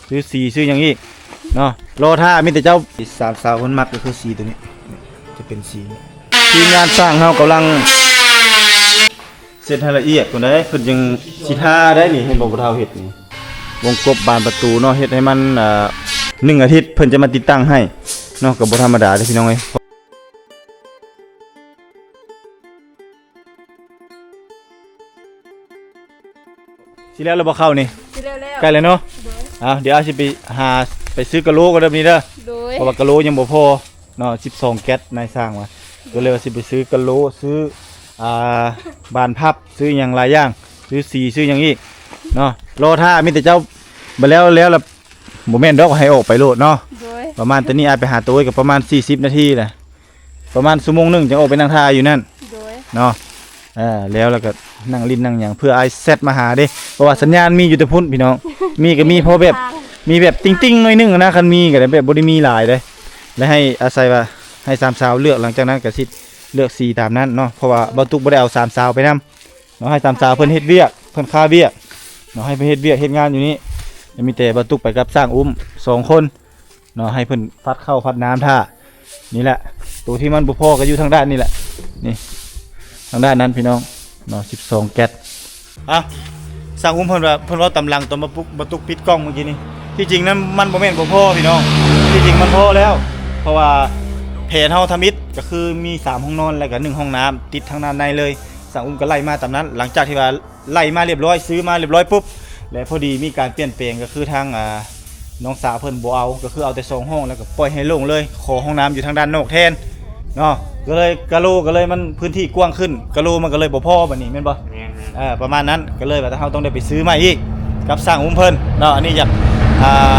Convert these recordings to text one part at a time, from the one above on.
ຊື້ສີ ຊື້ຫຍັງອີກເນາະ ລໍຖ້າ ມີແຕ່ເຈົ້າ ສາມສາວເພິ່ນມັກກໍຄືສີໂຕນີ້ ຈະເປັນສີນີ້ ທີມງານຊ່າງເຮົາກຳລັງເຊັດໃຫ້ລະອຽດພຸ້ນໃດ໋ ເພິ່ນຈັ່ງຊິທາໄດ໋ນີ້ ເຫັນບໍ່ ຜູ້ເຖົ້າເຮັດນີ້ ວົງກົບບານປະຕູເນາະ ເຮັດໃຫ້ມັນ ເອີ ໜຶ່ງອາທິດເພິ່ນຈະມາຕິດຕັ້ງໃຫ້ເນາະ ກໍບໍ່ທຳມະດາເດ້ພີ່ນ້ອງເອີຍ. ຊິແລ້ວແລ້ວບໍ່ເຂົ້ານີ້? ຊິແລ້ວແລ້ວ ໃກ້ແລ້ວເນາະ. ໂດຍ ເອົາ ດຽວຊິໄປຫາ ໄປຊື້ກະໂຫຼກ່ອນເດີນີ້ເດີ. ໂດຍ ເພາະວ່າກະໂຫຼຍັງບໍ່ພໍເນາະ ສິບສອງແກັດ ນາຍຊ່າງວ່າ ກໍເລີຍວ່າຊິໄປຊື້ກະໂຫຼ ຊື້ ອ່າ ບານພັບ ຊື້ຫຍັງຫຼາຍຢ່າງ ຊື້ສີ ຊື້ຫຍັງອີກເນາະ ລໍຖ້າ ມີແຕ່ເຈົ້າ ບັດແລ້ວ ແລ້ວລະ ບໍ່ແມ່ນດອກ ໃຫ້ອອກໄປໂລດເນາະ. ໂດຍ ປະມານຕອນນີ້ອ້າຍໄປຫາໂຕໂອ້ຍ ກໍປະມານສີ່ສິບນາທີແຫຼະ ປະມານຊົ່ວໂມງໜຶ່ງ ຈັ່ງອອກໄປນັ່ງຖ້າຢູ່ນັ້ນ. ໂດຍ ເນາະ ເອີ ແລ້ວ ແລ້ວກໍນັ່ງຫຼິ້ນນັ່ງຫຍັງ ເພື່ອອ້າຍແຊັດມາຫາເດ້ ເພາະວ່າສັນຍານມີຢູ່ແຕ່ພຸ້ນພີ່ນ້ອງ ມີກໍມີພໍແບບ ມີແບບຕິ່ງໆໜ້ອຍໜຶ່ງນະ ຄັນມີກໍໄດ້ ແບບບໍ່ໄດ້ມີຫຼາຍເດ້ ແລະ ໃຫ້ອາໄສວ່າ ໃຫ້ສາມສາວເລືອກ ຫຼັງຈາກນັ້ນກໍຊິເລືອກສີຕາມນັ້ນເນາະ ເພາະວ່າບ່າວຕຸກບໍ່ໄດ້ເອົາສາມສາວໄປນຳ ເນາະ ໃຫ້ສາມສາວເພິ່ນເຮັດວຽກ ເພິ່ນຄາວຽກເນາະ ໃຫ້ເພິ່ນເຮັດວຽກເຮັດງານຢູ່ນີ້ ແລ້ວມີແຕ່ບ່າວຕຸກໄປກັບຊ່າງອຸ້ມສອງຄົນເນາະ ໃຫ້ເພິ່ນຟັດເຂົ້າຟັດນ້ຳຖ້າ. ນີ້ແຫຼະ ໂຕທີ່ມັນບໍ່ພໍກໍຢູ່ທາງດ້ານນີ້ແຫຼະ ນີ້ ທາງດ້ານນັ້ນພີ່ນ້ອງເນາະ ສິບສອງແກັດ. ເອົ້າ ຊ່າງອຸ້ມເພິ່ນວ່າ ເພິ່ນເວົ້າຕາມຫຼັງຕອນບ່າວຕຸກ ບ່າວຕຸກປິດກ້ອງມື້ກີ້ນີ້ ທີ່ຈິງນັ້ນມັນບໍ່ແມ່ນບໍ່ພໍພີ່ນ້ອງ ທີ່ຈິງມັນພໍແລ້ວ ເພາະວ່າແຜນເຮົາທຳອິດກໍຄືມີສາມຫ້ອງນອນ ແລ້ວກໍໜຶ່ງຫ້ອງນ້ຳ ຕິດທາງດ້ານໃນເລີຍ. ຊ່າງອຸ້ມກໍໄລ່ມາຕາມນັ້ນ ຫຼັງຈາກທີ່ວ່າໄລ່ມາລຽບຮ້ອຍ ຊື້ມາລຽບຮ້ອຍປຸບ ແລະ ພໍດີມີການປ່ຽນແປງ ກໍຄືທາງ ອ່າ ນ້ອງສາວເພິ່ນບໍ່ເອົາ ກໍຄືເອົາແຕ່ສອງຫ້ອງ ແລ້ວກໍປ່ອຍໃຫ້ໂລ່ງເລີຍ ຂໍຫ້ອງນ້ຳຢູ່ທາງດ້ານນອກແທນເນາະ ກໍເລີຍກະໂຫຼ ກໍເລີຍມັນພື້ນທີ່ກວ້າງຂຶ້ນ ກະໂຫຼມັນກໍເລີຍບໍ່ພໍບັດນີ້ແມ່ນບໍ່? ແມ່ນໆ ເອີ ປະມານນັ້ນ ກໍເລີຍວ່າເຮົາຕ້ອງໄດ້ໄປຊື້ໃໝ່ອີກ ກັບຊ່າງອຸ້ມເພິ່ນເນາະ ອັນນີ້ຢາກ ອ່າ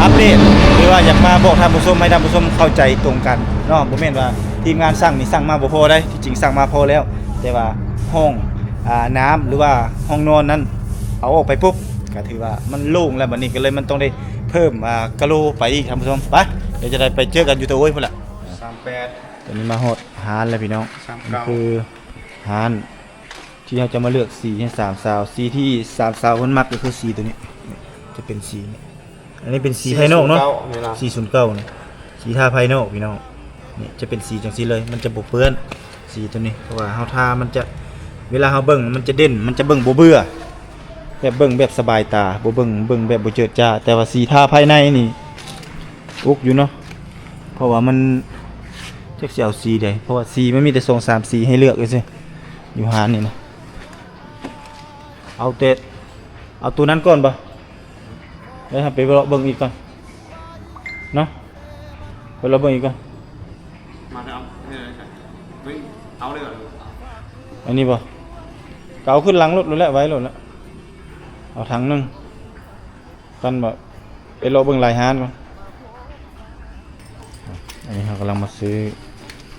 ອັບເດດ ຫຼືວ່າຢາກມາບອກທ່ານຜູ້ຊົມ ໃຫ້ທ່ານຜູ້ຊົມເຂົ້າໃຈຕົງກັນເນາະ ບໍ່ແມ່ນວ່າທີມງານສັ່ງນີ້ສັ່ງມາບໍ່ພໍໃດ ທີ່ຈິງສັ່ງມາພໍແລ້ວ ແຕ່ວ່າຫ້ອງ ອ່າ ນ້ຳ ຫຼືວ່າຫ້ອງນອນນັ້ນ ເອົາອອກໄປປຸບ ກໍຖືວ່າມັນໂລ່ງແລ້ວ ບັດນີ້ກໍເລີຍມັນຕ້ອງໄດ້ເພີ່ມ ອ່າ ກະໂຫຼໄປອີກ ທ່ານຜູ້ຊົມ. ໄປ ດຽວຈະໄດ້ໄປເຈີກັນຢູ່ເຕົາໂອ້ຍພຸ້ນລະ. ສາມແປດ ຕອນນີ້ມາຮອດຮ້ານແລ້ວພີ່ນ້ອງ ສາມເກົ້າ ນີ້ຄືຮ້ານ ທີ່ເຮົາຈະມາເລືອກສີໃຫ້ສາມສາວ ສີທີ່ສາມສາວເພິ່ນມັກກໍຄືສີໂຕນີ້ ຈະເປັນສີນີ້ ອັນນີ້ເປັນສີພາຍນອກເນາະ ສີ່ສູນເກົ້າ ນີ້ລະ ສີ່ສູນເກົ້ານີ້ ສີທາພາຍນອກພີ່ນ້ອງ ນີ້ຈະເປັນສີຈັ່ງຊີ້ເລີຍ ມັນຈະບໍ່ເປື້ອນສີໂຕນີ້ ເພາະວ່າເຮົາທາມັນຈະ ເວລາເຮົາເບິ່ງມັນຈະເດັ່ນ ມັນຈະເບິ່ງບໍ່ເບື່ອ ແບບເບິ່ງແບບສະບາຍຕາ ບໍ່ເບິ່ງ ເບິ່ງແບບບໍ່ເຈີດຈ້າ ແຕ່ວ່າສີທາພາຍໃນນີ້ ອຸກຢູ່ເນາະ ເພາະວ່າມັນ ຈັກຊິເອົາສີໃດ ເພາະວ່າສີມັນມີແຕ່ສອງສາມສີໃຫ້ເລືອກຊື່ໆ ຢູ່ຮ້ານນີ້ນະ ເອົາແຕ່ ເອົາໂຕນັ້ນກ່ອນບໍ່? ແລ້ວເຮົາໄປເລາະເບິ່ງອີກກ່ອນເນາະ ໄປເລາະເບິ່ງອີກກ່ອນ ມາເອົາ ເອີ ເບິ່ງ ເອົາເລີຍ ອັນນີ້ບໍ່? ກໍເອົາຂຶ້ນຫຼັງລົດໂລດແຫຼະ ໄວ້ໂລດແຫຼະ ເອົາຖັງໜຶ່ງ ກັນບໍ່ ໄປເລາະເບິ່ງຫຼາຍຮ້ານກ່ອນ ອັນນີ້ເຮົາກຳລັງມາຊື້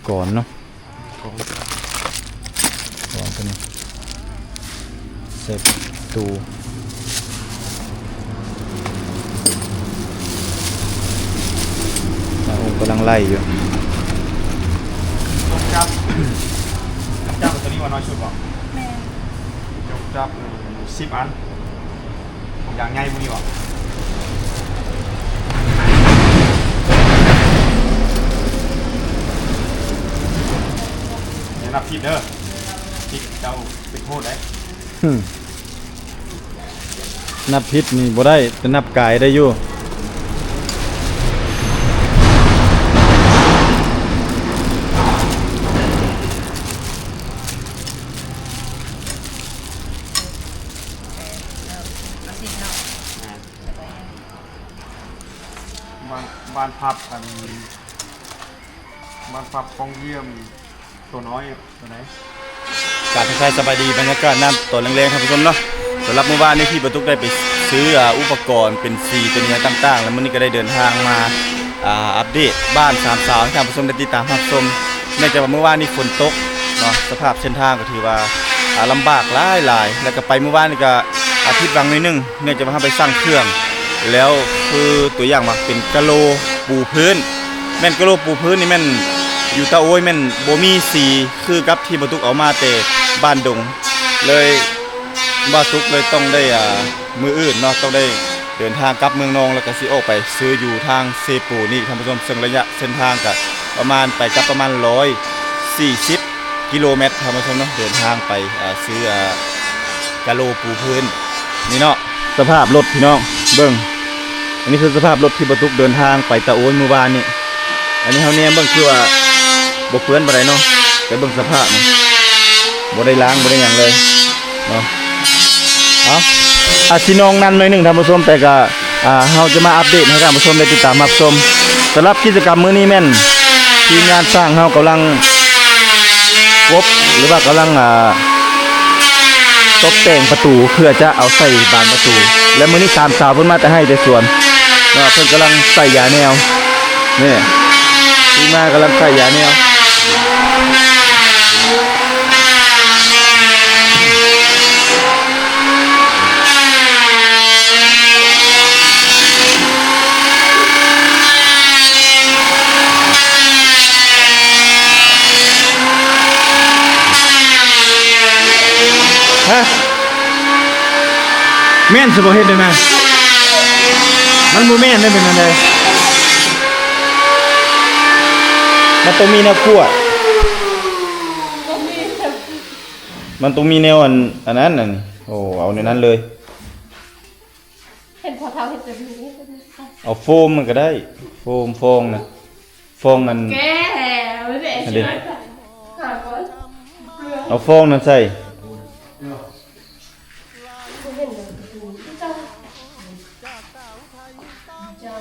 ກ່ອນເນາະ ກ່ອນ ກ່ອນຕົວນີ້ ໃສ່ປະຕູ ອ່າ ໂອ້ ກຳລັງໄລ່ຢູ່ ຈົກຈັບ ຈັບຕົວນີ້ວ່ານ້ອຍສຸດບໍ່? ແມ່ນ ຈົກຈັບ ສິບອັນ ຂອງຢາງໃຫຍ່ພວກນີ້ບໍ່? ຢ່ານັບຜິດເດີ ຜິດເຈົ້າເປັນໂທດເດ້. ນັບຜິດນີ້ບໍ່ໄດ້ ແຕ່ນັບກາຍໄດ້ຢູ່. ບ້ານ ບ້ານພັກ ອັນ ບ້ານພັກຂອງຢ້ຽມ ຕົວນ້ອຍ ຕົວໃດ? ກາບທັກທາຍສະບາຍດີ ບັນຍາກາດຍາມຕອນແລງໆ ທ່ານຜູ້ຊົມເນາະ. ສຳລັບມື້ວານນີ້ ທີ່ບ່າວຕຸກໄດ້ໄປຊື້ ອ່າ ອຸປະກອນເປັນສີເປັນຫຍັງຕ່າງໆ ແລ້ວມື້ນີ້ກໍໄດ້ເດີນທາງມາ ອ່າ ອັບເດດບ້ານສາມສາວ ໃຫ້ທ່ານຜູ້ຊົມໄດ້ຕິດຕາມຮັບຊົມ. ເນື່ອງຈາກວ່າມື້ວານນີ້ຝົນຕົກເນາະ ສະພາບເສັ້ນທາງກໍຖືວ່າ ອ່າ ລຳບາກຫຼາຍໆ ແລ້ວກໍໄປມື້ວານນີ້ກໍ ອ່າ ຜິດຫວັງໜ້ອຍໜຶ່ງ ເນື່ອງຈາກວ່າເຮົາໄປສັ່ງເຄື່ອງ ແລ້ວຄືຕົວຢ່າງວ່າເປັນກະໂຫຼປູພື້ນ ແມ່ນກະໂຫຼປູພື້ນນີ້ແມ່ນຢູ່ຕາໂອ້ຍ ແມ່ນບໍ່ມີສີຄືກັບທີ່ບ່າວຕຸກເອົາມາແຕ່ບ້ານດົງ ເລີຍບ່າວຕຸກເລີຍຕ້ອງໄດ້ ອ່າ ມື້ອື່ນເນາະ ຕ້ອງໄດ້ ເດີນທາງກັບເມືອງນອງ ແລ້ວກໍຊິອອກໄປຊື້ຢູ່ທາງເຊໂປນອີກ ທ່ານຜູ້ຊົມ, ເຊິ່ງໄລຍະເສັ້ນທາງກໍປະມານ ໄປກັບປະມານຮ້ອຍສີ່ສິບກິໂລແມັດ ທ່ານຜູ້ຊົມເນາະ, ເດີນທາງໄປ ເອີ ຊື້ ອາ ກະໂຫຼປູພື້ນນີ້ເນາະ. ສະພາບລົດພີ່ນ້ອງເບິ່ງ, ອັນນີ້ຄືສະພາບລົດທີ່ບໍ່ຕຸກເດີນທາງໄປຕະໂອນມື້ວານນີ້. ອັນນີ້ເຮົາແນມເບິ່ງຄືວ່າບໍ່ເປື້ອນປານໃດເນາະ, ແຕ່ເບິ່ງສະພາບນີ້ ບໍ່ໄດ້ລ້າງ ບໍ່ໄດ້ຫຍັງເລີຍເນາະ. ເອົາ ອາດຊິນອງນຳໜ້ອຍໜຶ່ງທ່ານຜູ້ຊົມ, ແຕ່ກະ ອາ ເຮົາຈະມາອັບເດດໃຫ້ທ່ານຜູ້ຊົມໄດ້ຕິດຕາມຮັບຊົມ. ສຳລັບກິດຈະກຳມື້ນີ້ແມ່ນທີມງານຊ່າງເຮົາກຳລັງກົບ ຫຼືວ່າກຳລັງ ອາ ຕົບແຕ່ງປະຕູ ເພື່ອຈະເອົາໃສ່ບານປະຕູ. ແລະ ມື້ນີ້ສາມສາວເພິ່ນມາແຕ່ໄຮ່ແຕ່ສວນເນາະ, ເພິ່ນກຳລັງໃສ່ຢາແນວ. ນີ້ ທີມງານກຳລັງໃສ່ຢາແນວ. ຮະ? ແມ່ນຊິບໍ່ເຮັດໄດ້ນະ? ມັນບໍ່ແມ່ນໄດ້ ເປັນອັນໃດ? ມັນຕ້ອງມີແນວກວດ ມັນຕ້ອງມີແນວອັນ ອັນນັ້ນ ອັນ ໂອ້ ເອົາແນວນັ້ນເລີຍ. ເຫັນພໍ່ເຖົ້າເຮັດແບບນີ້ ເອົາໂຟມມັນກໍໄດ້ ໂຟມຟອງນະ ຟອງອັນ ແກ້ວເດ້ ອັນເດ້ ຫາກ່ອນ ເອົາຟອງນັ້ນໃສ່. ບໍ່ເຫັນເລີຍ ເຈົ້າ ເຈົ້າ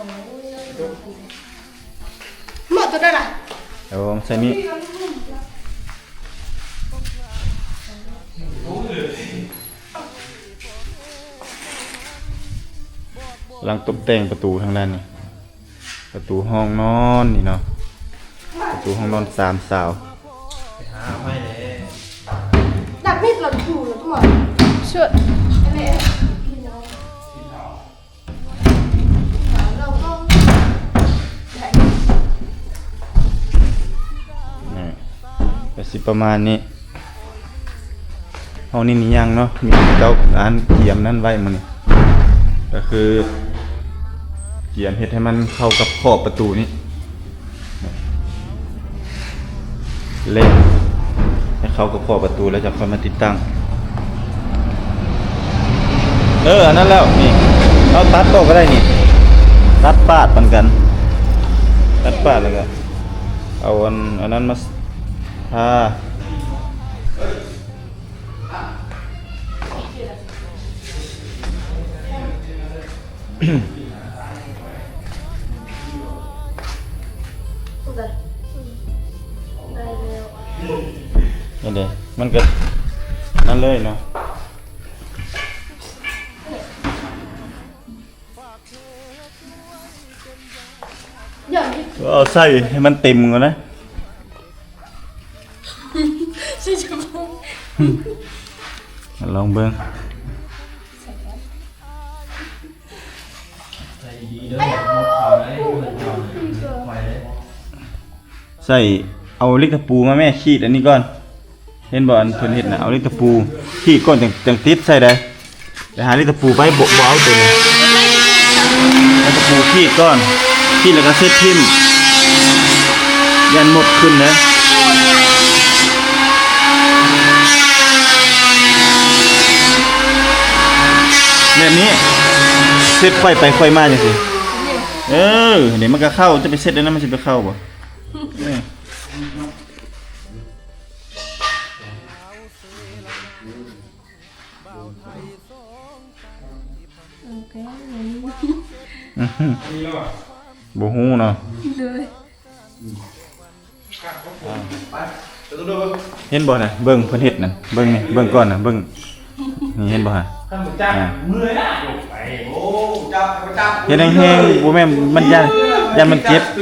ໝົດຕົວໃດລະ? ເອົາໃສ່ນີ້. ກຳລັງຕົບແຕ່ງປະຕູທາງດ້ານນີ້ ປະຕູຫ້ອງນອນນີ້ເນາະ ປະຕູຫ້ອງນອນສາມສາວ. ໄປຫາເອົາໃໝ່ເດ້ ດັບມິດລະຢູ່ລະຕົວະ ເຊີດ ອັນນີ້ ນີ້ ກໍຊິປະມານນີ້. ຫ້ອງນີ້ມີຫຍັງເນາະ ມີເຈົ້າອັນກຽມນັ້ນໄວ້ມື້ນີ້ ກໍຄືກຽມເຮັດໃຫ້ມັນເຂົ້າກັບຂອບປະຕູນີ້ ເລກໃຫ້ເຂົ້າກັບຂອບປະຕູ ແລ້ວຈະຄ່ອຍມາຕິດຕັ້ງ. ເອີ ອັນນັ້ນແລ້ວ ນີ້ ເຮົາຕັດອອກກໍໄດ້ນີ້ ຕັດປາດມັນກັນ ຕັດປາດແລ້ວກໍເອົາອັນ ອັນນັ້ນມາທາ. ນີ້ເດ້ ມັນກໍນັ້ນເລີຍເນາະ. ເອົາໃສ່ໃຫ້ມັນເຕັມກ່ອນນະ ໃສ່ຈະບໍ່ ລອງເບິ່ງ ໃສ່ເອົາເຫຼັກຕະປູມາແມ່ ຂີດອັນນີ້ກ່ອນ. ເຫັນບໍ່ ອັນເພິ່ນເຮັດນະ ເອົາເຫຼັກຕະປູຂີດກ່ອນ ຈັ່ງ ຈັ່ງຕິດໃສ່ໄດ້. ໄປຫາເຫຼັກຕະປູໄປ ບໍ່ ບໍ່ເອົາຕົວນີ້ ເອົາຕະປູຂີດກ່ອນ ຂີດແລ້ວກໍເຊັດຖິ້ມ ຢ້ານມົດຂຶ້ນເດ້. ແບບນີ້ ເຊັດໄຂວ້ໄປໄຂວ້ມາຈັ່ງຊີ້. ເອີ ນີ້ມັນກໍເຂົ້າ ຈະໄປເຊັດອັນນັ້ນ ມັນຊິໄປເຂົ້າບໍ່? ເອີ. ບໍ່ຮູ້ເນາະ ໂດຍ ເຫັນບໍ່ນະ ເບິ່ງເພິ່ນເຮັດນັ້ນ ເບິ່ງນີ້ ເບິ່ງກ່ອນນະ ເບິ່ງ ນີ້ເຫັນບໍ່ຫະ? ຄັນບໍ່ຈັບ ອ່າ ເມື່ອຍນະ ໄປ ໂອ້ ຈັບ ຈັບ ເຮັດແຮງໆ ບໍ່ແມ່ນມັນຢ້ານ ຢ້ານມັນເຈັບ ເ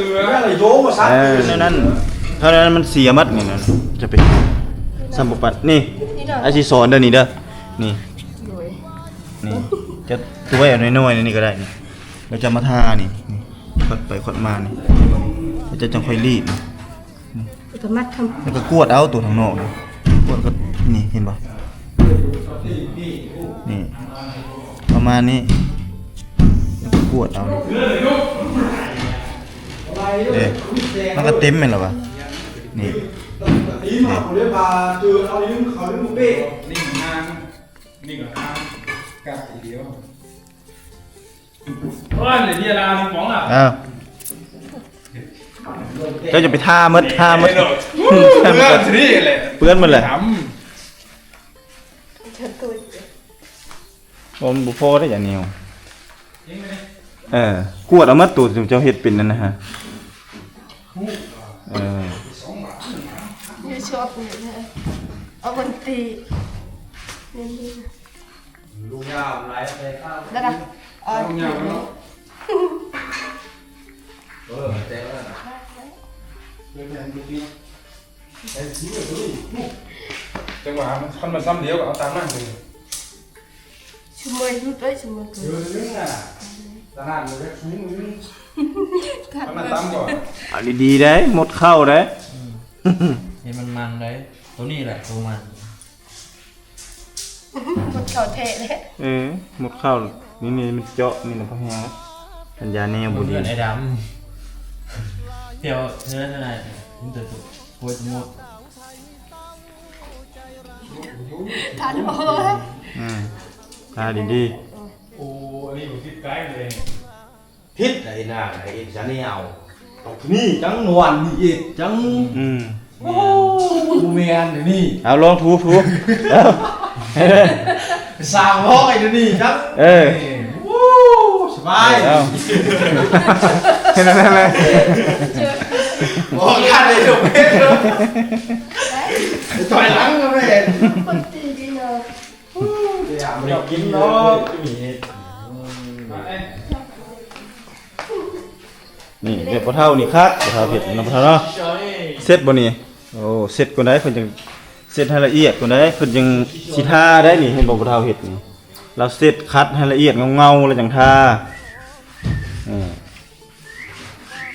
ອີ ແນວນັ້ນ ເທົ່ານັ້ນມັນເສຍໝົດນີ້ນະ ຈະໄປ ສ່ຳບໍ່ປານນີ້ ອ້າຍຊິສອນເດີນີ້ເດີ ນີ້ ໂດຍ ນີ້ ຈະ ຕົວໄວ້ເອົານ້ອຍໆ ນີ້ກໍໄດ້ນີ້ ແລ້ວຈະມາທານີ້ ນີ້ ຂອດໄປຂອດມານີ້ ແລ້ວຈະຈັ່ງຄ່ອຍລີດ ແລ້ວກໍມັດທຳ ແລ້ວກໍກວດເອົາຕົວທາງນອກນີ້ ກວດກໍ ນີ້ ເຫັນບໍ່? ນີ້ ປະມານນີ້ ກວດເອົານີ້ ເດ້ ມັນກໍເຕັມແມ່ນລະວະ ນີ້ ນີ້ ນີ້ກໍຫ້າມກັບອີກດຽວ ເອີ ເຈົ້າຢ່າໄປທາໝົດ ທາໝົດ ເປື້ອນ ເປື້ອນໝົດແຫຼະ ໂອ້ ມັນບໍ່ພໍເດ້ ຢ່າໜຽວ ເອີ ກວດເອົາໝົດໂຕທີ່ເຈົ້າເຮັດເປັນນັ້ນນະຮະ ເອີ ຢູ່ຊອບນີ້ເດີ ເອົາມັນຕີ ນີ້ ລຸງຍາວຫຼາຍແຕ່ຂ້າວ ໄດ້ລະ ເອົາ ລຸງຍາວເນາະ ເອີ ແຕ່ວ່າ ເອີ ແມ່ນຢູ່ຕິ ໄອ້ຊິເອີ ຕົວນີ້ ຈັງຫວະມັນ ຄັນມັນຊ້ຳດຽວກໍເອົາຕາມນັ້ນເລີຍ ຊຸມເມີຍຫຼຸດເອີຍ ຊຸມເມີຍເກີດ ເດືອນໜຶ່ງນະ ຕະຫຼາດມັນຈະສູງໜຶ່ງ ຄັນມັນຕ່ຳກ່ອນ ເອົາດີໆໄດ໋ ໝົດເຂົ້າໄດ໋ ເຮັດມັນມັນໄດ໋ ໂຕນີ້ແຫຼະໂຕມັນ ໝົດເຂົ້າແທ້ເດ້ ເອີ ໝົດເຂົ້າ ນີ້ ນີ້ມັນເຈາະ ນີ້ນະ ພະແຮງ ປັນຍາແນວບໍ່ດີ ເຮືອນໄອ້ດຳ ແຖວເຮືອນນັ້ນນະ ມີແຕ່ໂຕໂຄດໝົດ ທານບໍ່ ອືມ ທາດີໆ ໂອ້ ອັນນີ້ບໍ່ຕິດໃກ້ເລີຍ ຜິດໄດນາງ ໄອ້ເອັດຊາແນວ ເອົານີ້ຈັ່ງ ນວນນີ້ເອັດຈັ່ງ ອືມ ໂອ້ ບໍ່ແມ່ນນີ້ ເອົາລອງຖູ ຖູ ສາມຮ້ອຍນີ້ຈັ່ງ ເອີ ໂອ້ ສະບາຍ ເອົາ ເຮັດແນວນັ້ນເລີຍ ບໍ່ທັນໄດ້ລົງເຮັດເລີຍ ຖອຍຫຼັງກໍແມ່ນ ຄົນຕີດີເນາະ ບໍ່ໄດ້ກິນເນາະ ນີ້ແບບພໍ່ເຖົ້ານີ້ຄັກ ພໍ່ເຖົ້າເຮັດນຳພໍ່ເຖົ້າເນາະ ເຊັດບໍ່ນີ້ ໂອ້ ເຊັດກ່ອນໄດ໋ ເພິ່ນຈັ່ງເຊັດໃຫ້ລະອຽດກ່ອນໄດ໋ ເພິ່ນຈັ່ງຊິທາໄດ໋ນີ້ ເຫັນບໍ່ ພໍ່ເຖົ້າເຮັດນີ້ ລາວເຊັດຂັດໃຫ້ລະອຽດເງົາໆ ແລ້ວຈັ່ງທາ ເອີ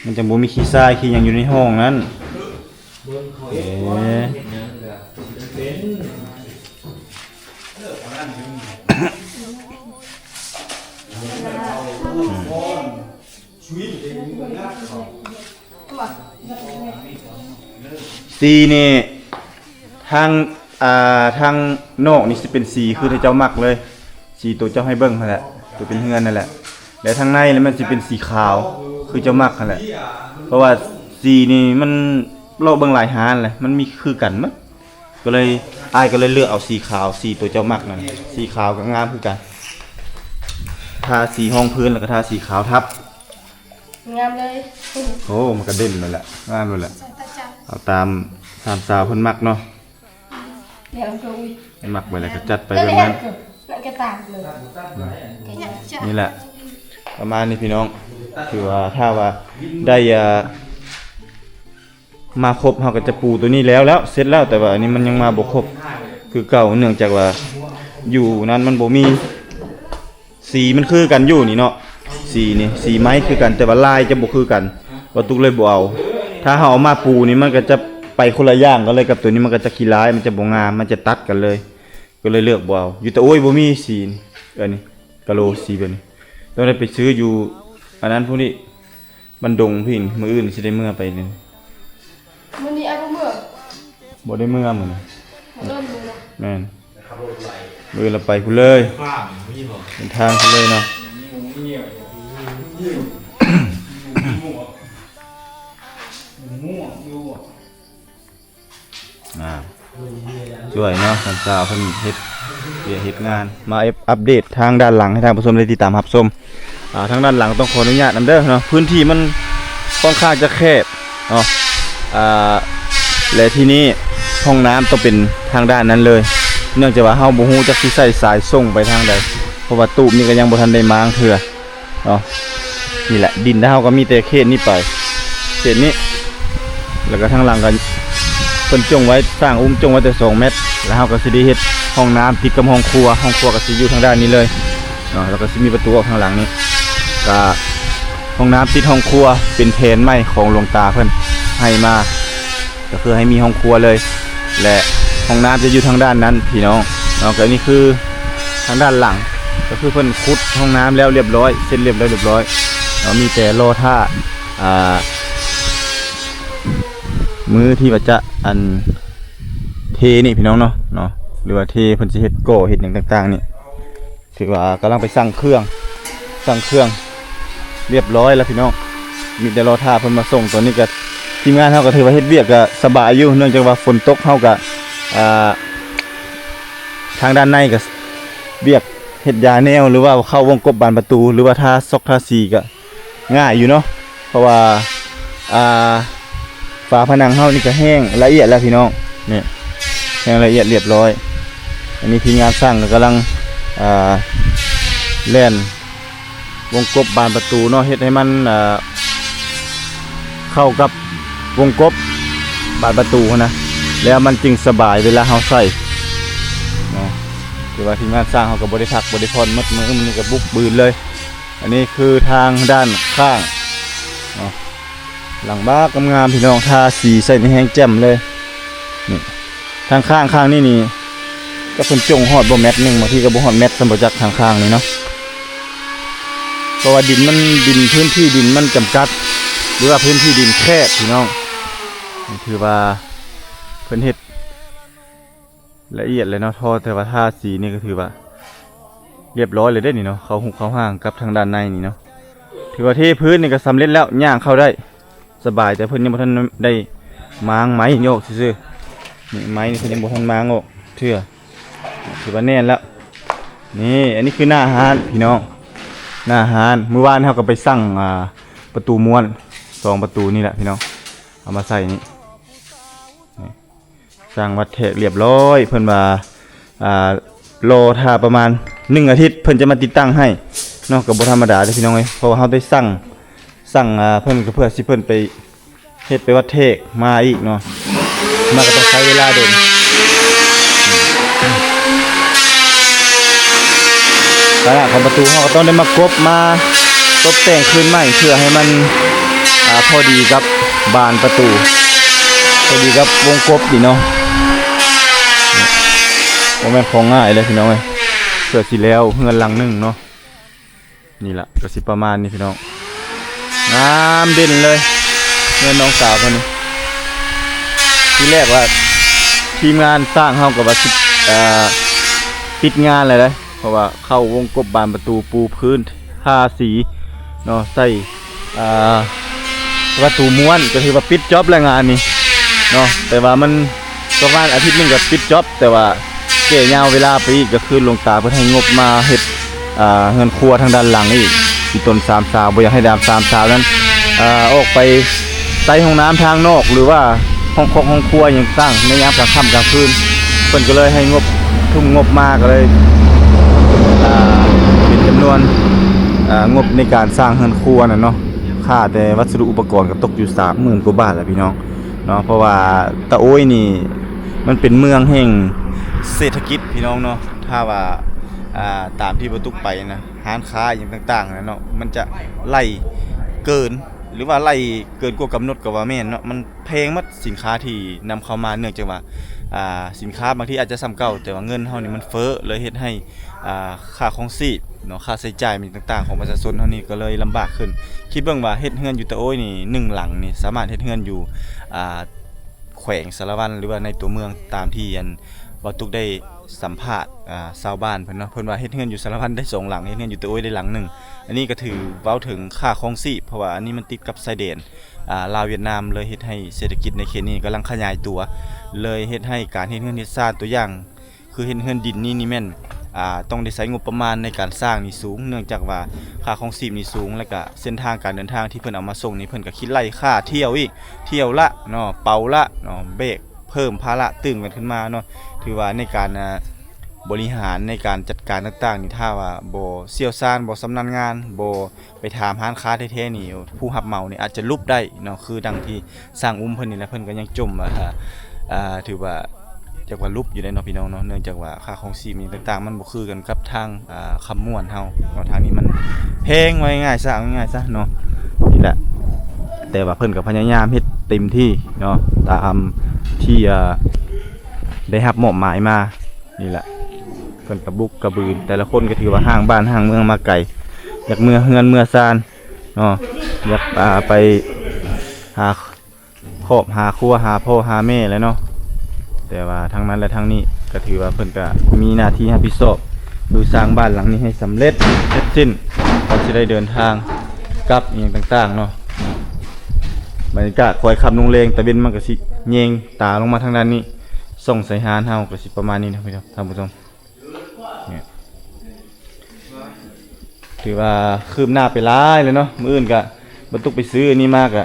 ມັນຈັ່ງບໍ່ມີຂີ້ຊາຍຂີ້ຫຍັງຢູ່ໃນຫ້ອງນັ້ນ ເບິ່ງເຂົາເຮັດກ່ອນ ເຮັດຫຍັງກໍຊິເປັນ ອືມ ສີນີ້ ທາງ ອ່າ ທາງນອກນີ້ຊິເປັນສີຄືທີ່ເຈົ້າມັກເລີຍ ສີໂຕເຈົ້າໃຫ້ເບິ່ງຫັ້ນແຫຼະ ໂຕເປັນເຮືອນນັ້ນແຫຼະ ແລະ ທາງໃນນີ້ມັນຊິເປັນສີຂາວ ຄືເຈົ້າມັກຫັ້ນແຫຼະ ເພາະວ່າສີນີ້ມັນເລາະເບິ່ງຫຼາຍຮ້ານແຫຼະ ມັນມີຄືກັນໝົດ ກໍເລີຍ ອ້າຍກໍເລີຍເລືອກເອົາສີຂາວ ສີໂຕເຈົ້າມັກນັ້ນ ສີຂາວກໍງາມຄືກັນ ທາສີຮອງພື້ນ ແລ້ວກໍທາສີຂາວທັບ ງາມເລີຍ ໂອ້ ມັນກະເດັ່ນໂລດແຫຼະ ງາມໂລດແຫຼະ ເອົາຕາມ ຕາມສາວເພິ່ນມັກເນາະ ແລ້ວກໍ ອຸ້ຍ ມັກແບບໃດກໍຈັດໄປແບບນັ້ນ ນັ້ນກໍຕາມເລີຍ ອືມ ນີ້ແຫຼະ ປະມານນີ້ພີ່ນ້ອງ ຖືວ່າຖ້າວ່າໄດ້ ອ່າ ມາຄົບ ເຮົາກໍຈະປູໂຕນີ້ແລ້ວ ແລ້ວ ເສັດແລ້ວ ແຕ່ວ່າອັນນີ້ມັນຍັງມາບໍ່ຄົບຄືເກົ່າ ເນື່ອງຈາກວ່າຢູ່ນັ້ນມັນບໍ່ມີ ສີມັນຄືກັນຢູ່ນີ້ເນາະ ສີນີ້ ສີໄມ້ຄືກັນ ແຕ່ວ່າລາຍຈະບໍ່ຄືກັນ ບ່າວຕຸກເລີຍບໍ່ເອົາ ຖ້າເຮົາເອົາມາປູນີ້ ມັນກໍຈະໄປຄົນລະຢ່າງກັນເລີຍກັບໂຕນີ້ ມັນກໍຈະຂີ້ລາຍ ມັນຈະບໍ່ງາມ ມັນຈະຕັດກັນເລີຍ ກໍເລີຍເລືອກບໍ່ເອົາ ຢູ່ຕະໂອ້ຍບໍ່ມີສີນີ້ ອັນນີ້ ກະໂລສີແບບນີ້ ຕ້ອງໄດ້ໄປຊື້ຢູ່ອັນນັ້ນພຸ້ນອີກ ບ້ານດົງພຸ້ນ ມື້ອື່ນຊິໄດ້ເມືອໄປນີ້ ມື້ນີ້ອ້າຍບໍ່ເມືອ ບໍ່ໄດ້ເມືອມື້ນີ້ ບໍ່ເດີນມື້ນະ ແມ່ນ ມື້ອື່ນລະໄປພຸ້ນເລີຍ ເດີນທາງພຸ້ນເລີຍເນາະ ອ່າ ຊ່ວຍເນາະ ທ່ານສາວເພິ່ນເຮັດວຽກເຮັດງານ ມາອັບເດດທາງດ້ານຫຼັງໃຫ້ທ່ານຜູ້ຊົມໄດ້ຕິດຕາມຮັບຊົມ ອ່າ ທາງດ້ານຫຼັງຕ້ອງຂໍອະນຸຍາດນຳເດີເນາະ ພື້ນທີ່ມັນຄ່ອນຂ້າງຈະແຄບເນາະ ອ່າ ແລະ ທີ່ນີ້ຫ້ອງນ້ຳຕ້ອງເປັນທາງດ້ານນັ້ນເລີຍ ເນື່ອງຈາກວ່າເຮົາບໍ່ຮູ້ຈັກຊິໃຊ້ສາຍສົ່ງໄປທາງໃດ ເພາະວ່າຕູບນີ້ກໍຍັງບໍ່ທັນໄດ້ມ້າງເທື່ອ ເນາະ ນີ້ແຫຼະ ດິນເຮົາກໍມີແຕ່ເຂດນີ້ໄປ ເຂດນີ້ ແລ້ວກໍທາງຫຼັງກໍເພິ່ນຈົ່ງໄວ້ ສ້າງອຸ້ມຈົ່ງໄວ້ແຕ່ສອງແມັດ ແລ້ວເຮົາກໍຊິໄດ້ເຮັດຫ້ອງນ້ຳຕິດກັບຫ້ອງຄົວ ຫ້ອງຄົວກໍຊິຢູ່ທາງດ້ານນີ້ເລີຍເນາະ ແລ້ວກໍຊິມີປະຕູອອກທາງຫຼັງນີ້ ກໍຫ້ອງນ້ຳຕິດຫ້ອງຄົວ ເປັນແຜນໃໝ່ຂອງຫຼວງຕາເພິ່ນໃຫ້ມາ ກໍຄືໃຫ້ມີຫ້ອງຄົວເລີຍ ແລະ ຫ້ອງນ້ຳຈະຢູ່ທາງດ້ານນັ້ນພີ່ນ້ອງເນາະ ກໍນີ້ຄືທາງດ້ານຫຼັງ ກໍຄືເພິ່ນຂຸດຫ້ອງນ້ຳແລ້ວລຽບຮ້ອຍ ເສັດລຽບຮ້ອຍ ລຽບຮ້ອຍເນາະ ມີແຕ່ລໍຖ້າ ອ່າ ມື້ທີ່ວ່າຈະ ອັນ ເທນີ້ພີ່ນ້ອງເນາະ ເນາະ ຫຼືວ່າເທ ເພິ່ນຊິເຮັດກໍ່ເຮັດຫຍັງຕ່າງໆນີ້ ຖືວ່າກຳລັງໄປສັ່ງເຄື່ອງ ສັ່ງເຄື່ອງລຽບຮ້ອຍແລ້ວພີ່ນ້ອງ ມີແຕ່ລໍຖ້າເພິ່ນມາສົ່ງ. ຕອນນີ້ກໍທີມງານເຮົາກໍຖືວ່າເຮັດວຽກກໍສະບາຍຢູ່ ເນື່ອງຈາກວ່າຝົນຕົກ ເຮົາກໍ ອ່າ ທາງດ້ານໃນກໍວຽກເຮັດຢາແນວ ຫຼືວ່າເຂົ້າວົງກົບບານປະຕູ ຫຼືວ່າທາຊອກທາສີກໍງ່າຍຢູ່ເນາະ ເພາະວ່າ ອ່າ ຝາຜະໜັງເຮົານີ້ກໍແຫ້ງລະອຽດແລ້ວພີ່ນ້ອງ ນີ້ ແຫ້ງລະອຽດລຽບຮ້ອຍ. ອັນນີ້ທີມງານຊ່າງກໍກຳລັງ ອ່າ ແລ່ນວົງກົບບານປະຕູເນາະ ເຮັດໃຫ້ມັນ ອ່າ ເຂົ້າກັບວົງກົບບານປະຕູຫັ້ນນະ ແລ້ວມັນຈຶ່ງສະບາຍເວລາເຮົາໃສ່ເນາະ. ຖືວ່າທີມງານຊ່າງເຮົາກໍບໍ່ໄດ້ພັກບໍ່ໄດ້ຜ່ອນໝົດມື້ ມື້ນີ້ກໍບຸກບືນເລີຍ. ອັນນີ້ຄືທາງດ້ານຂ້າງເນາະ ຫຼັງບາກງາມໆ ພີ່ນ້ອງ ທາສີໃສ່ນີ້ແຮງແຈ່ມເລີຍ. ນີ້ທາງຂ້າງ ຂ້າງນີ້ນີ້ ຈັກເພິ່ນຈົ່ງຮອດບໍ່ແມັດໜຶ່ງ ບາງທີກໍບໍ່ຮອດແມັດຊ້ຳບໍ່ຈັກ ທາງຂ້າງນີ້ເນາະ ເພາະວ່າດິນມັນ ດິນ ພື້ນທີ່ດິນມັນຈຳກັດ ຫຼືວ່າພື້ນທີ່ດິນແຄບ ພີ່ນ້ອງ. ນີ້ຖືວ່າເພິ່ນເຮັດ ລະອຽດເລີຍເນາະ ທໍ່ ແຕ່ວ່າທາສີນີ້ກໍຖືວ່າລຽບຮ້ອຍເລີຍເດ້ນີ້ເນາະ ເຂົ້າຮຸກເຂົ້າຮ່າງກັບທາງດ້ານໃນນີ້ເນາະ. ຖືວ່າເທພື້ນນີ້ກໍສຳເລັດແລ້ວ ຍ່າງເຂົ້າໄດ້ສະບາຍ ແຕ່ເພິ່ນຍັງບໍ່ທັນໄດ້ມ້າງໄມ້ອອກຊື່ໆ ນີ້ໄມ້ນີ້ເພິ່ນຍັງບໍ່ທັນມ້າງອອກເທື່ອ. ຖືວ່າແໜ້ນແລ້ວ ນີ້ ອັນນີ້ຄືໜ້າຮ້ານພີ່ນ້ອງ ໜ້າຮ້ານ. ມື້ວານເຮົາກໍໄປສັ່ງ ອ່າ ປະຕູມ້ວນ ສອງປະຕູນີ້ແຫຼະພີ່ນ້ອງ ເອົາມາໃສ່ນີ້ ນີ້ ສ້າງວັດແທກລຽບຮ້ອຍ ເພິ່ນວ່າ ອ່າ ລໍຖ້າປະມານໜຶ່ງອາທິດ ເພິ່ນຈະມາຕິດຕັ້ງໃຫ້ເນາະ. ກໍບໍ່ທຳມະດາເດ້ພີ່ນ້ອງເອີຍ ເພາະວ່າເຮົາໄດ້ສັ່ງ ສັ່ງ ອ່າ ເພິ່ນກໍເພື່ອຊິເພິ່ນໄປເຮັດໄປວັດແທກມາອີກເນາະ ມັນກໍຕ້ອງໃຊ້ເວລາດົນ. ຂະໜາດຂອງປະຕູເຮົາກໍຕ້ອງໄດ້ມາກົບ ມາຕົບແຕ່ງຄືນໃໝ່ ເພື່ອໃຫ້ມັນ ອ່າ ພໍດີກັບບານປະຕູ ພໍດີກັບວົງກົບນີ້ເນາະ. ບໍ່ແມ່ນຂອງງ່າຍເລີຍພີ່ນ້ອງເອີຍ ເພື່ອຊິແລ້ວເຮືອນຫຼັງໜຶ່ງເນາະ. ນີ້ລະກໍຊິປະມານນີ້ພີ່ນ້ອງ ງາມເດັ່ນເລີຍ ເຮືອນນ້ອງສາວເພິ່ນນີ້. ທີແລກວ່າທີມງານຊ່າງເຮົາກໍວ່າຊິ ເອີ ປິດງານແລ້ວເດ້ ເພາະວ່າເຂົ້າວົງກົບບານປະຕູ ປູພື້ນ ທາສີເນາະ ໃສ່ ອ່າ ປະຕູມ້ວນ ກໍຖືວ່າປິດຈ໊ອບແລ້ວງານນີ້ເນາະ. ແຕ່ວ່າມັນປະມານອາທິດໜຶ່ງກໍປິດຈ໊ອບ ແຕ່ວ່າແກ່ຍາວເວລາໄປອີກ ກໍຄືຫຼວງຕາເພິ່ນໃຫ້ງົບມາເຮັດ ອ່າ ເຮືອນຄົວທາງດ້ານຫຼັງອີກ ທີ່ຕົ້ນສາມສາວ ບໍ່ຢາກໃຫ້ດາມສາມສາວນັ້ນ ອ່າ ອອກໄປໃຊ້ຫ້ອງນ້ຳທາງນອກ ຫຼືວ່າຫ້ອງຄອກຫ້ອງຄົວຫຍັງຕ່າງໃນຍາມກາງຄ່ຳກາງຄືນ ເພິ່ນກໍເລີຍໃຫ້ງົບ ທຸ່ມງົບມາ ກໍເລີຍ ອ່າ ເປັນຈຳນວນ ອ່າ ງົບໃນການສ້າງເຮືອນຄົວນັ້ນເນາະ ຄ່າແຕ່ວັດສະດຸອຸປະກອນກໍຕົກຢູ່ສາມໝື່ນກວ່າບາດແຫຼະພີ່ນ້ອງເນາະ. ເພາະວ່າຕະໂອ້ຍນີ້ມັນເປັນເມືອງແຫ່ງເສດຖະກິດພີ່ນ້ອງເນາະ ຖ້າວ່າ ອ່າ ຕາມທີ່ບໍ່ຕຸກໄປນະ ຮ້ານຄ້າຫຍັງຕ່າງໆນະເນາະ ມັນຈະໄຫຼເກີນ ຫຼືວ່າໄຫຼເກີນກວ່າກຳນົດກໍວ່າແມ່ນເນາະ ມັນແພງໝົດສິນຄ້າທີ່ນຳເຂົ້າມາ ເນື່ອງຈາກວ່າ ອ່າ ສິນຄ້າບາງທີອາດຈະສ່ຳເກົ່າ ແຕ່ວ່າເງິນເຮົານີ້ມັນເຟີ້ ເລີຍເຮັດໃຫ້ ອ່າ ຄ່າຄອງຊີບເນາະ ຄ່າໃຊ້ຈ່າຍມີຕ່າງໆຂອງປະຊາຊົນເຮົານີ້ກໍເລີຍລຳບາກຂຶ້ນ. ຄິດເບິ່ງວ່າເຮັດເຮືອນຢູ່ຕະໂອ້ຍນີ້ ໜຶ່ງຫຼັງນີ້ສາມາດເຮັດເຮືອນຢູ່ ອ່າ ແຂວງສາລະວັນ ຫຼືວ່າໃນຕົວເມືອງ ຕາມທີ່ອັນ ບໍ່ຕຸກໄດ້ສຳພາດ ອ່າ ຊາວບ້ານເພິ່ນເນາະ ເພິ່ນວ່າເຮັດເຮືອນຢູ່ສາລະວັນໄດ້ສອງຫຼັງ ເຮັດເຮືອນຢູ່ຕະໂອ້ຍໄດ້ຫຼັງໜຶ່ງ. ອັນນີ້ກໍຖືເວົ້າເຖິງຄ່າຄອງຊີບ ເພາະວ່າອັນນີ້ມັນຕິດກັບຊາຍແດນ ອ່າ ລາວຫວຽດນາມ ເລີຍເຮັດໃຫ້ເສດຖະກິດໃນເຂດນີ້ກຳລັງຂະຫຍາຍຕົວ ເລີຍເຮັດໃຫ້ການເຮັດເຮືອນເຮັດຊານ ຕົວຢ່າງຄືເຮັດເຮືອນດິນນີ້ ນີ້ແມ່ນ ອ່າ ຕ້ອງໄດ້ໃຊ້ງົບປະມານໃນການສ້າງນີ້ສູງ ເນື່ອງຈາກວ່າຄ່າຄອງຊີບນີ້ສູງ ແລະກະເສັ້ນທາງການເດີນທາງທີ່ເພິ່ນເອົາມາສົ່ງນີ້ ເພິ່ນກະຄິດໄລ່ຄ່າຖ້ຽວອີກ ຖ້ຽວລະເນາະ ເປົາລະເນາະ ແບກ ເພີ່ມພາລະຕື່ມກັນຂຶ້ນມາເນາະ. ຖືວ່າໃນການ ອ່າ ບໍລິຫານ ໃນການຈັດການຕ່າງໆນີ້ ຖ້າວ່າບໍ່ຊ່ຽວຊານ ບໍ່ຊຳນານງານ ບໍ່ໄປຖາມຮ້ານຄ້າແທ້ໆນີ້ ຜູ້ຮັບເໝົານີ້ອາດຈະຫຼຸບໄດ້ເນາະ ຄືດັ່ງທີ່ຊ່າງອຸ້ມເພິ່ນນີ້ແຫຼະ ເພິ່ນກໍຍັງຈົ່ມວ່າ ອ່າ ຖືວ່າຈັກວ່າຫຼຸບຢູ່ເດ້ເນາະ ພີ່ນ້ອງເນາະ ເນື່ອງຈາກວ່າຄ່າຄອງຊີບຫຍັງຕ່າງໆ ມັນບໍ່ຄືກັນກັບທາງ ອ່າ ຄຳມ່ວນເຮົາເນາະ ທາງນີ້ມັນແພງ ວ່າງ່າຍໆຊະ ເອົາງ່າຍໆຊະເນາະ ນີ້ແຫຼະ. ແຕ່ວ່າເພິ່ນກໍພະຍາຍາມເຮັດເຕັມທີ່ເນາະ ຕາມທີ່ ອ່າ ໄດ້ຮັບມອບໝາຍມານີ້ແຫຼະ. ເພິ່ນກະບຸກກະບືນ ແຕ່ລະຄົນກະຖືວ່າຮ້າງບ້ານຮ້າງເມືອງມາໄກ ຢາກເມືອເຮືອນເມືອຊານເນາະ ຢາກ ອ່າ ໄປຫາຄອບຫາຄົວ ຫາພໍ່ຫາແມ່ແຫຼະເນາະ. ແຕ່ວ່າທັງນັ້ນແລະທັງນີ້ກະຖືວ່າເພິ່ນກະມີໜ້າທີ່ຮັບຜິດຊອບ ຄືສ້າງບ້ານຫຼັງນີ້ໃຫ້ສຳເລັດເສັດສິ້ນ ກ່ອນຊິໄດ້ເດີນທາງກັບອີ່ຫຍັງຕ່າງໆເນາະ. ບັນຍາກາດຄ່ອຍຄ່ຳລົງແລງ ຕາເວັນມັນກະຊິແຍງຕາລົງມາທາງດ້ານນີ້ ສ່ອງໃສ່ຮ້ານເຮົາກະຊິປະມານນີ້ນະ ທ່ານຜູ້ຊົມ. ຖືວ່າຄືບໜ້າໄປຫຼາຍແລ້ວເນາະ. ມື້ອື່ນກະບັນທຸກໄປຊື້ອັນນີ້ມາ ກະ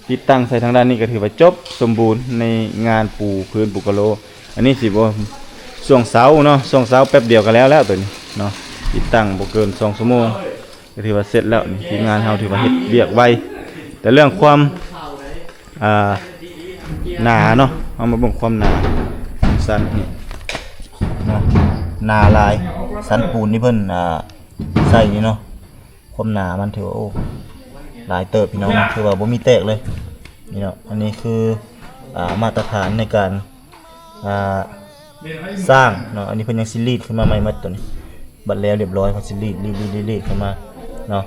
ຕິດຕັ້ງໃສ່ທາງດ້ານນີ້ ກະຖືວ່າຈົບສົມບູນໃນງານປູພື້ນປູກະໂລ. ອັນນີ້ຊິບໍ່ ຊ່ວງເຊົ້າເນາະ ຊ່ວງເຊົ້າແປັບດຽວກະແລ້ວແລ້ວໂຕນີ້ເນາະ ຕິດຕັ້ງບໍ່ເກີນສອງຊົ່ວໂມງ ກະຖືວ່າເສັດແລ້ວ. ນີ້ທີມງານເຮົາຖືວ່າເຮັດວຽກໄວ ແຕ່ເລື່ອງຄວາມ ອ່າ ໜາເນາະ ເຮົາມາເບິ່ງຄວາມໜາຂອງຊັ້ນນີ້ເນາະ ໜາຫຼາຍ. ຊັ້ນປູນທີ່ເພິ່ນ ອ່າ ໃສ່ນີ້ເນາະ ຄວາມໜາມັນຖືວ່າ ໂອ້ ຫຼາຍເຕີບພີ່ນ້ອງ ຖືວ່າບໍ່ມີແຕກເລີຍນີ້ເນາະ. ອັນນີ້ຄື ອ່າ ມາດຕະຖານໃນການ ອ່າ ສ້າງເນາະ. ອັນນີ້ເພິ່ນຍັງຊິລີດຂຶ້ນມາໃໝ່ໝົດໂຕນີ້ ບັດແລ້ວລຽບຮ້ອຍເພິ່ນຊິລີດ ລີດ ລີດ ລີດ ລີດຂຶ້ນມາເນາະ.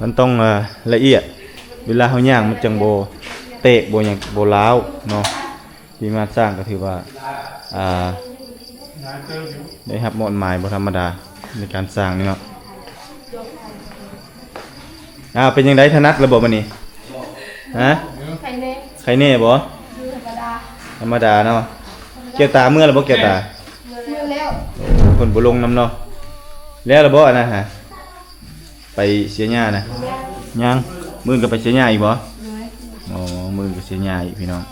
ມັນຕ້ອງ ເອ່ອ ລະອຽດ ເວລາເຮົາຍ່າງມັນຈັ່ງບໍ່ແຕກ ບໍ່ຫຍັງ ບໍ່ລ້າວເນາະ. ທີມງານສ້າງກະຖືວ່າ ອ່າ ໄດ້ຮັບມອບໝາຍບໍ່ທຳມະດາໃນການສ້າງນີ້ເນາະ. ອ້າວ ເປັນຈັ່ງໃດ ຖະໜັດແລ້ວບໍ່ບາດນີ້? ຮະ? ໄຄແນ່ ໄຄແນ່ບໍ່? ທຳມະດາ ທຳມະດາເນາະ. ແກ້ວຕາເມືອແລ້ວບໍ່ ແກ້ວຕາ? ເມືອແລ້ວ. ໂອ້ ເພິ່ນບໍ່ລົງນຳເນາະ. ແລ້ວລະບໍ່ອັນນັ້ນຫະ? ໄປເສຍຫຍ້ານະ? ຍັງ. ມື້ອື່ນກະໄປເສຍຫຍ້າອີກບໍ່? ໂດຍ. ອໍ ມື້ອື່ນກະເສຍຫຍ້າອີກພີ່ນ້ອງ.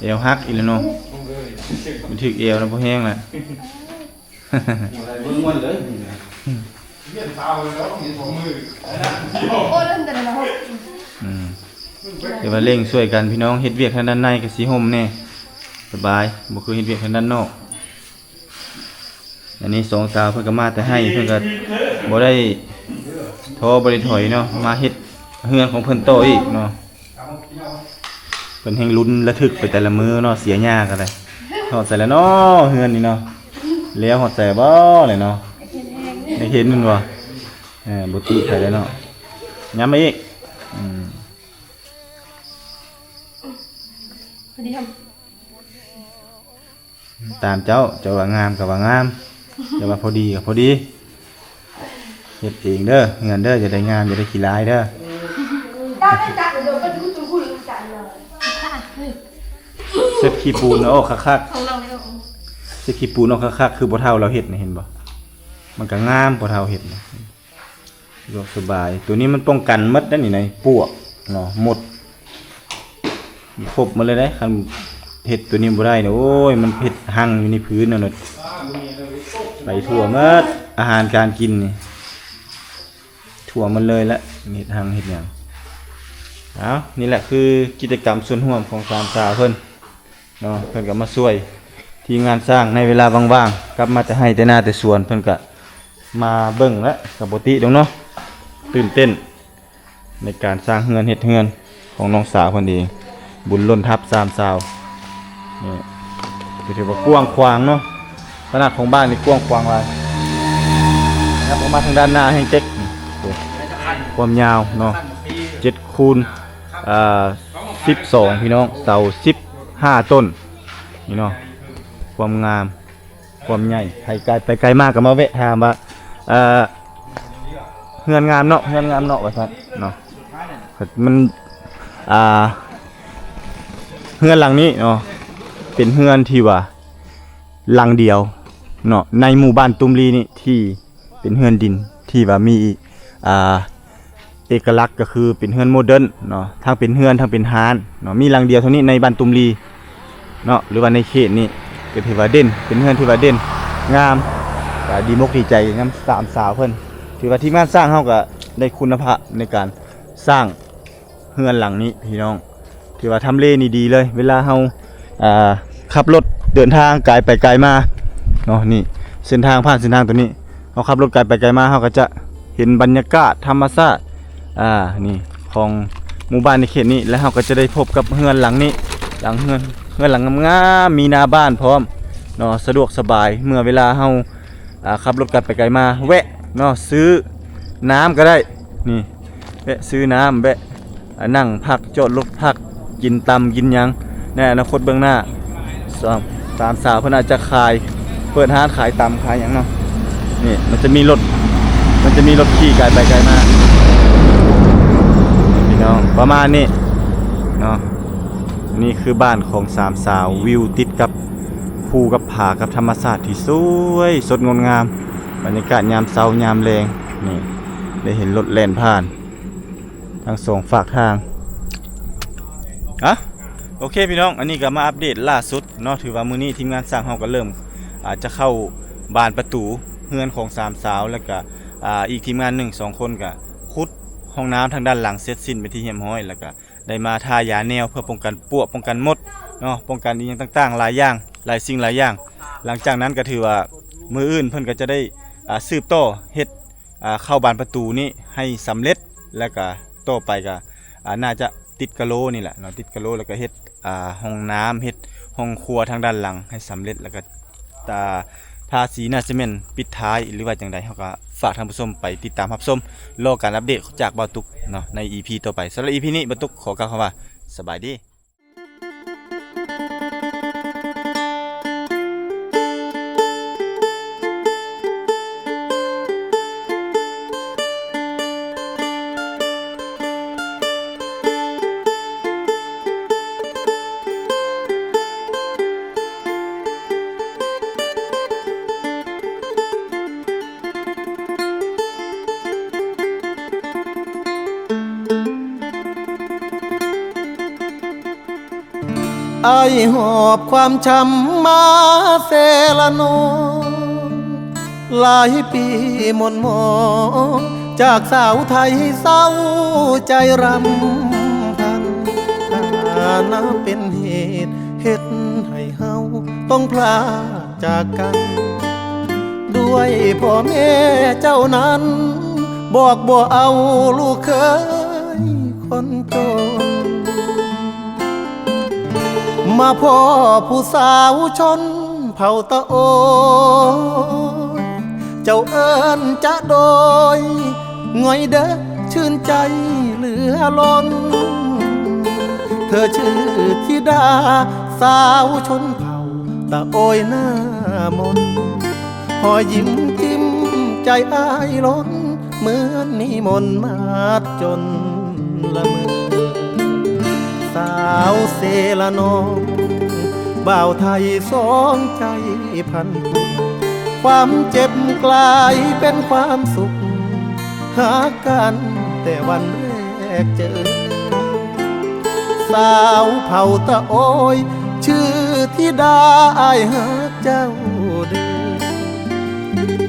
ແອວຫັກອີກແລ້ວເນາະ ມັນຖືກແອວນະ ພໍແຮງລະ. ອືມ ແຕ່ວ່າເລັ່ງຊ່ວຍກັນພີ່ນ້ອງ ເຮັດວຽກທາງດ້ານໃນກະຊິຮົ່ມແດ່ ສະບາຍ ບໍ່ຄືເຮັດວຽກທາງດ້ານນອກ. ອັນນີ້ສອງສາວເພິ່ນກະມາແຕ່ໄຮ່ ເພິ່ນກະບໍ່ໄດ້ທໍ້ບໍ່ໄດ້ຖອຍເນາະ ມາເຮັດເຮືອນຂອງເພິ່ນຕໍ່ອີກເນາະ. ເພິ່ນແຮ່ງລຸ້ນລະທຶກໄປແຕ່ລະມື້ເນາະ ເສຍຫຍ້າກະໄດ້. ຮອດໃສແລ້ວເນາະ ເຮືອນນີ້ເນາະ ແລ້ວຮອດໃສບໍ່ແຫຼະເນາະ? ໄດ້ເຫັນແມ່ນບໍ່? ເອີ ບໍ່ຕິໃຜແລ້ວເນາະ. ຍາມມາອີກ ອືມ ພໍດີ ຕາມເຈົ້າ ເຈົ້າວ່າງາມກະວ່າງາມ ເຈົ້າວ່າພໍດີກະພໍດີ. ເຮັດເອງເດີ ເຮືອນເດີ ຢ່າໄດ້ງາມ ຢ່າໄດ້ຂີ້ລາຍເດີ. ເຊັດຂີ້ປູນອອກຄັກໆ ເຊັດຂີ້ປູນອອກຄັກໆ ຄືພໍ່ເຖົ້າລາວເຮັດນະ ເຫັນບໍ່? ມັນກະງາມ ພໍ່ເຖົ້າເຮັດນະ. ສະດວກສະບາຍ ໂຕນີ້ມັນປ້ອງກັນໝົດໄດ໋ນີ້ນະ ປວກເນາະ ມົດ ຄົບໝົດເລີຍເດ້. ຄັນເຮັດໂຕນີ້ບໍ່ໄດ້ນະ ໂອ້ຍ ມັນເຮັດຮັງຢູ່ໃນພື້ນນັ້ນນະ ໄປທົ່ວໝົດ ອາຫານການກິນນີ້ ທົ່ວໝົດເລີຍລະ ເຮັດຮັງເຮັດຫຍັງ. ເອົາ ນີ້ແຫຼະຄືກິດຈະກຳສ່ວນຮ່ວມຂອງສາມສາວເພິ່ນ ເນາະ ເພິ່ນກະມາຊ່ວຍທີມງານສ້າງໃນເວລາວ່າງໆ ກັບມາແຕ່ໄຮ່ແຕ່ນາແຕ່ສວນ ເພິ່ນກະມາເບິ່ງແຫຼະ ກະບໍ່ຕິດອກເນາະ. ຕື່ນເຕັ້ນໃນການສ້າງເຮືອນເຮັດເຮືອນຂອງນ້ອງສາວເພິ່ນເອງ ບຸນລົ້ນທັບສາມສາວ. ນີ້ກະຖືວ່າກວ້າງຂວາງເນາະ ຂະໜາດຂອງບ້ານນີ້ກວ້າງຂວາງຫຼາຍ. ແລ້ວອອກມາທາງດ້ານໜ້າແຮ່ງເຕັກ ຄວາມຍາວເນາະ ເຈັດຄູນ ອ່າ ສິບສອງ ພີ່ນ້ອງ ເສົາສິບຫ້າຕົ້ນ ນີ້ເນາະ. ຄວາມງາມ ຄວາມໃຫຍ່ ໃຜໄກໄປໄກມາກະມາແວະຖາມວ່າ ເອີ ເຮືອນງາມເນາະ ເຮືອນງາມເນາະ ວ່າຊັ້ນເນາະ. ມັນ ອ່າ ເຮືອນຫຼັງນີ້ເນາະ ເປັນເຮືອນທີ່ວ່າຫຼັງດຽວເນາະ ໃນໝູ່ບ້ານຕຸ້ມລີນີ້ ທີ່ເປັນເຮືອນດິນທີ່ວ່າມີ ອ່າ ເອກະລັກກະຄືເປັນເຮືອນໂມເດີນເນາະ ທັງເປັນເຮືອນທັງເປັນຮ້ານເນາະ ມີຫຼັງດຽວເທົ່ານີ້ໃນບ້ານຕຸ້ມລີເນາະ ຫຼືວ່າໃນເຂດນີ້ ກະຖືວ່າເດັ່ນ ເປັນເຮືອນທີ່ວ່າເດັ່ນງາມ ກະດີມົກດີໃຈນຳສາມສາວເພິ່ນ. ຖືວ່າທີມງານສ້າງເຮົາກະໄດ້ຄຸນນະພາບໃນການສ້າງເຮືອນຫຼັງນີ້ພີ່ນ້ອງ. ຖືວ່າທຳເລນີ້ດີເລີຍ ເວລາເຮົາ ອ່າ ຂັບລົດເດີນທາງກາຍໄປກາຍມາເນາະ ນີ້ເສັ້ນທາງ ຜ່ານເສັ້ນທາງໂຕນີ້ ເຮົາຂັບລົດກາຍໄປກາຍມາ ເຮົາກະຈະເຫັນບັນຍາກາດທຳມະຊາດ ອ່າ ນີ້ ຂອງໝູ່ບ້ານໃນເຂດນີ້ ແລະ ເຮົາກະຈະໄດ້ພົບກັບເຮືອນຫຼັງນີ້ ຫຼັງເຮືອນ ເຮືອນຫຼັງງາມໆ ມີໜ້າບ້ານພ້ອມເນາະ ສະດວກສະບາຍ ເມື່ອເວລາເຮົາ ອ່າ ຂັບລົດໄກໄປໄກມາ ແວະເນາະ ຊື້ນ້ຳກໍໄດ້ ນີ້ ແວະຊື້ນ້ຳ ແວະ ອ່າ ນັ່ງພັກ ຈອດລົດພັກ ກິນຕຳກິນຫຍັງ ໃນອະນາຄົດເບື້ອງໜ້າ ສາມ ສາມສາວເພິ່ນອາດຈະຂາຍ ເປີດຮ້ານຂາຍຕຳຂາຍຫຍັງເນາະ. ນີ້ມັນຈະມີລົດ ມັນຈະມີລົດຂີ່ໄກໄປໄກມາ ພີ່ນ້ອງ ປະມານນີ້ເນາະ. ນີ້ຄືບ້ານຂອງສາມສາວ ວິວຕິດກັບພູກັບຜາກັບທຳມະຊາດທີ່ສວຍສົດງົດງາມ ບັນຍາກາດຍາມເຊົ້າຍາມແລງ ນີ້ ໄດ້ເຫັນລົດແລ່ນຜ່ານທັງສອງຟາກທາງ. ອະ ໂອເຄພີ່ນ້ອງ ອັນນີ້ກໍມາອັບເດດລ່າສຸດເນາະ ຖືວ່າມື້ນີ້ທີມງານຊ່າງເຮົາກໍເລີ່ມ ອາ ຈະເຂົ້າບານປະຕູເຮືອນຂອງສາມສາວ ແລ້ວກະ ອາ ອີກທີມງານໜຶ່ງສອງຄົນກະຂຸດຫ້ອງນ້ຳທາງດ້ານຫຼັງເສັດສິ້ນເປັນທີ່ຮຽບຮ້ອຍ ແລ້ວກະໄດ້ມາທາຢາແນວເພື່ອປ້ອງກັນປວກປ້ອງກັນມົດເນາະ ປ້ອງກັນອີ່ຫຍັງຕ່າງໆຫຼາຍຢ່າງ ຫຼາຍສິ່ງຫຼາຍຢ່າງ. ຫຼັງຈາກນັ້ນກະຖືວ່າມື້ອື່ນເພິ່ນກະຈະໄດ້ ອາ ສືບຕໍ່ເຮັດ ອາ ເຂົ້າບານປະຕູນີ້ໃຫ້ສຳເລັດ ແລ້ວກະຕໍ່ໄປກະ ອາ ໜ້າຈະຕິດກະໂລນີ້ແຫຼະເນາະ ຕິດກະໂລ ແລ້ວກະເຮັດ ອາ ຫ້ອງນ້ຳ ເຮັດຫ້ອງຄົວທາງດ້ານຫຼັງໃຫ້ສຳເລັດ ແລ້ວກະ ອາ ທາສີໜ້າຊິເມັນປິດທ້າຍ ຫຼືວ່າຈັ່ງໃດ ເຮົາກະຝາກທ່ານຜູ້ຊົມໄປຕິດຕາມຮັບຊົມ ລໍການອັບເດດຈາກບ່າວຕຸກເນາະ ໃນອີພີຕໍ່ໄປ. ສຳລັບອີພີນີ້ ບ່າວຕຸກຂໍກ່າວຄຳວ່າ ສະບາຍດີ. ອ້າຍຫອບຄວາມຊ້ຳມາເຊລະນອງ ຫຼາຍປີໝົ່ນໝອງ ຈາກສາວໄທເສົ້າໃຈຣຳພັນ ຖານະເປັນເຫດເຮັດໃຫ້ເຮົາຕ້ອງພລາກ ຈາກກັນດ້ວຍພໍ່ແມ່ເຈົ້ານັ້ນ ບອກບໍ່ເອົາລູກເຂີຍຄົນຈົນ ມາພໍ້ຜູ້ສາວຊົນເຜົ່າຕະໂອຍ ເຈົ້າເອີ້ນຈະໂດຍ ງ່ອຍເດີຊື່ນໃຈເຫຼືອລົ້ນ ເທີຊື່ທິດາສາວຊົນເຜົ່າຕະໂອຍໜ້າມົນ ຮອຍຍິ້ມຈິ້ມໃຈອ້າຍລົ້ນ ເໝືອນນິມົນມາດຈົນລະເມີ ສາວເຊລະນອງ ບ່າວໄທສອງໃຈພັນຜູກ ຄວາມເຈັບກລາຍເປັນຄວາມສຸກ ຫາກັນແຕ່ວັນແລກເຈີ ສາວເຜົ່າຕະໂອຍ ຊື່ທິດາ ອ້າຍຮັກເຈົ້າເດີ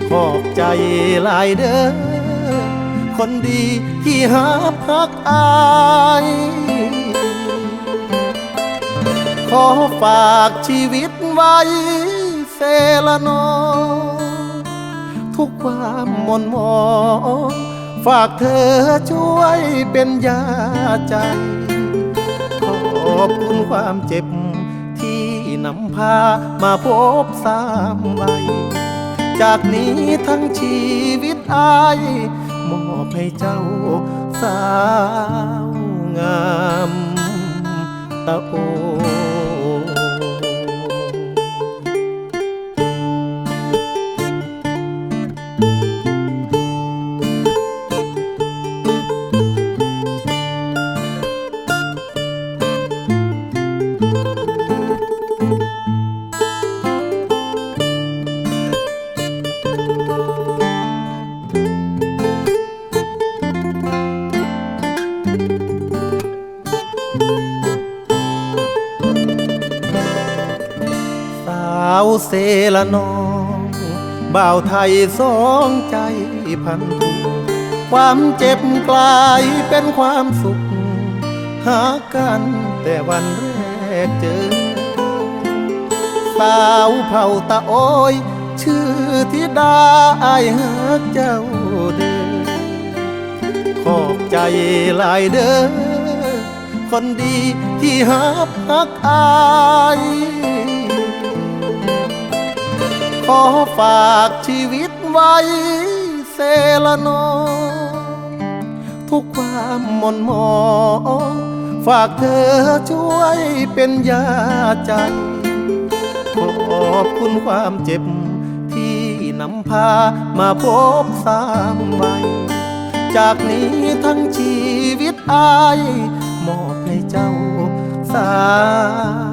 ຂອບໃຈຫຼາຍເດີ ຄົນດີທີ່ຮັບຮັກອ້າຍ ຂໍຝາກຊີວິດໄວ້ ເຊລະນອງ ທຸກຄວາມໝົ່ນໝອງ ຝາກເທີຊ່ວຍເປັນຢາໃຈ ຂອບຄຸນຄວາມເຈັບທີ່ນຳພາມາພົບຊ້ຳໄວ ຈາກນີ້ທັງຊີວິດອ້າຍ ມອບໃຫ້ເຈົ້າສາວງາມ ຕະໂອ ສາວເຊລະນອງ ບ່າວໄທສອງໃຈພັນຜູກ ຄວາມເຈັບກລາຍເປັນຄວາມສຸກ ຫາກັນແຕ່ວັນແລກເຈີ ສາວເຜົ່າຕະໂອຍ ຊື່ທິດາ ອ້າຍຮັກເຈົ້າເດີ ຂອບໃຈຫຼາຍເດີ ຄົນດີທີ່ຮັບຮັກອ້າຍ ຂໍຝາກຊີວິດໄວ້ເສລະນອ ທຸກຄວາມໝົ່ນໝອງ ຝາກເທີຊ່ວຍເປັນຢາໃຈ ຂອບຄຸນຄວາມເຈັບ ທີ່ນຳພາມາພົບຊ້ຳໄວ ຈາກນີ້ທັງຊີວິດອ້າຍ ມອບໃຫ້ເຈົ້າສາ